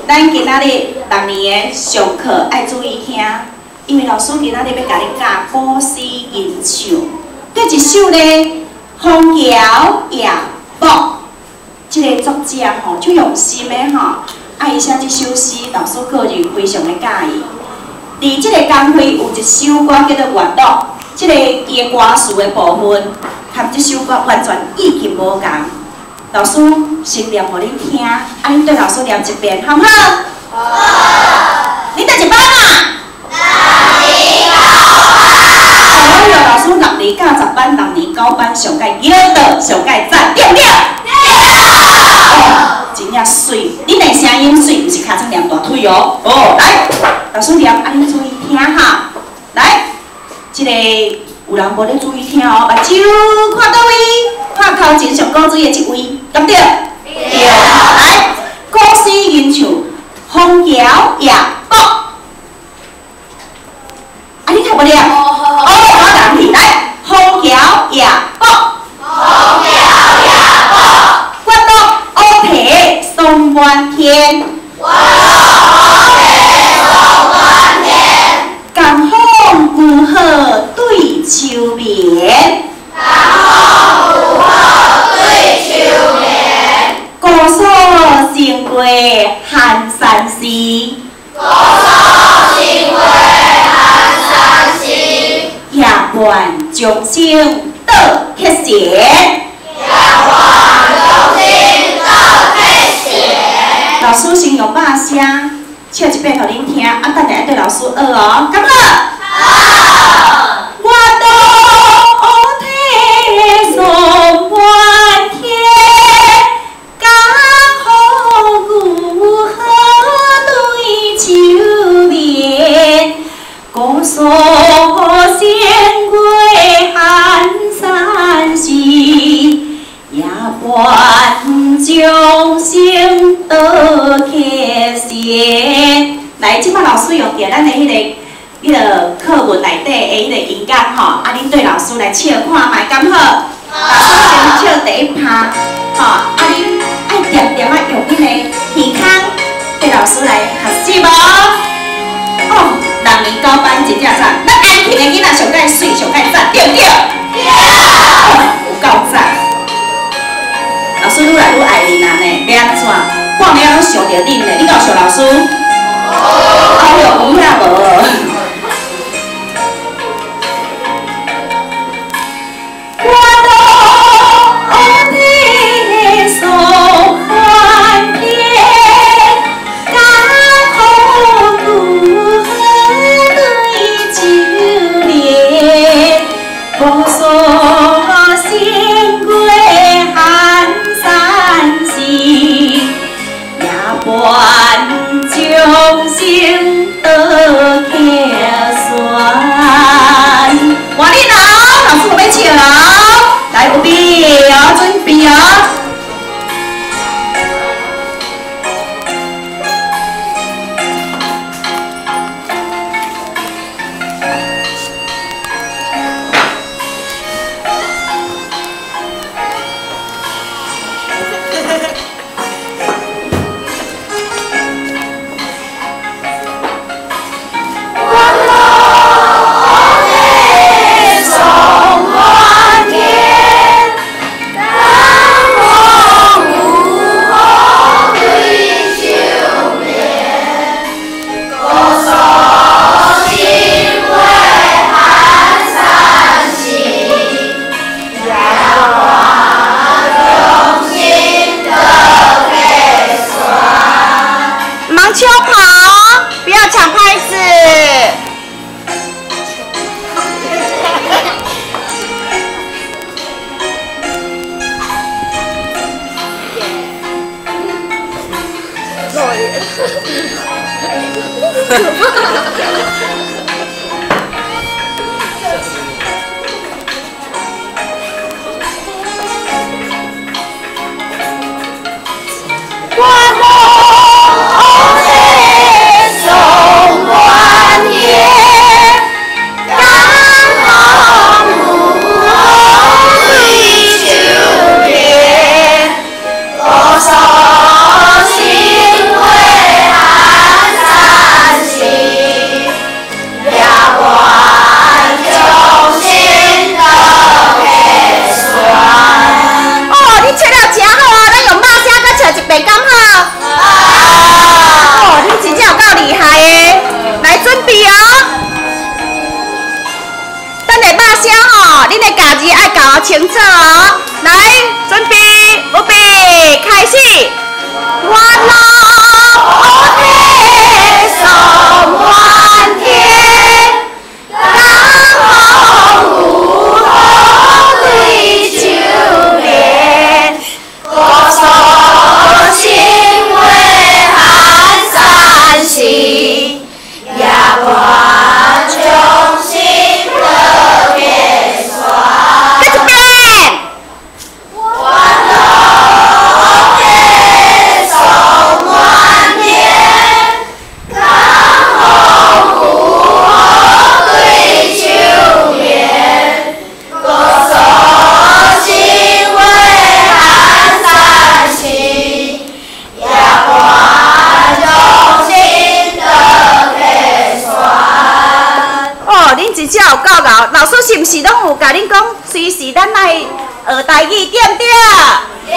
咱今仔日六年的上课愛注意聽，因為老師今仔日欲共恁教古詩吟唱。對一首咧《楓橋夜泊》，這个作者吼足用心的吼，啊，伊寫這首詩，老師個人非常的佮意。佇這个江輝有一首歌叫做《月落》，這个伊的歌詞的部分，佮這首歌完全意境無仝。老師先念予恁聽，啊，恁對老師念一遍，好毋好？好。你佗一班啊？六年九班。哎喲，老師六年教十班，六年九班上蓋叫到，上蓋讚，對毋對？對。哦，真正媠，恁的聲音媠，毋是尻川念大腿哦。哦，來，老師念，啊，恁注意聽哈。來，這个有人無咧注意聽哦，目睭看佗位？看頭前上古水的這位，敢對？對。來，古詩吟唱《楓橋夜泊》。啊，你聽無念？哦，我人去來，《楓橋夜泊》。楓橋夜泊。月落烏啼霜滿天。月落烏啼霜滿天。江風舊雨對秋眠。姑蘇城外寒山寺，姑蘇城外寒山寺。夜半鐘聲倒客船，夜半鐘聲倒客船。老師先用肉聲唱一遍予恁聽，啊，等下愛對老師學哦，敢好？好。月落烏啼霜滿天。姑蘇城外寒山寺，夜半鐘聲倒客船。來，這擺老師用著咱的彼个課文內底的彼个音樂吼，啊，恁對老師來笑看覓，敢好？老師先唱第一拍，吼，啊，恁愛恬恬仔用恁的耳孔對老師來學習無？哦，六年九班真正讚，咱安平的囡仔上蓋媠，上蓋讚，對毋對？對。有夠讚。老師愈來愈愛恁啊呢，欲按怎？半暝仔攏想著恁呢，你敢有想老師？哎喲，有影無？月落烏啼霜滿天，江風舊雨對秋眠。姑蘇城外寒山寺，夜半鐘聲倒客船。换恁哦，老師無欲唱哦，來，預備哦，準備哦。姑蘇城外寒清楚哦。來，準備，預備，開始。願樂菩提頌滿天，江風雨對酒眠，國所生活寒山寺，夜半眾生得解脫。閣一遍。願樂菩提頌滿天，江風雨對酒眠，國所生活寒山寺，夜半眾生得解脫。哦，恁真正有夠𠢕，老師是毋是攏有共恁講，隨時咱來學台語，對毋對？對。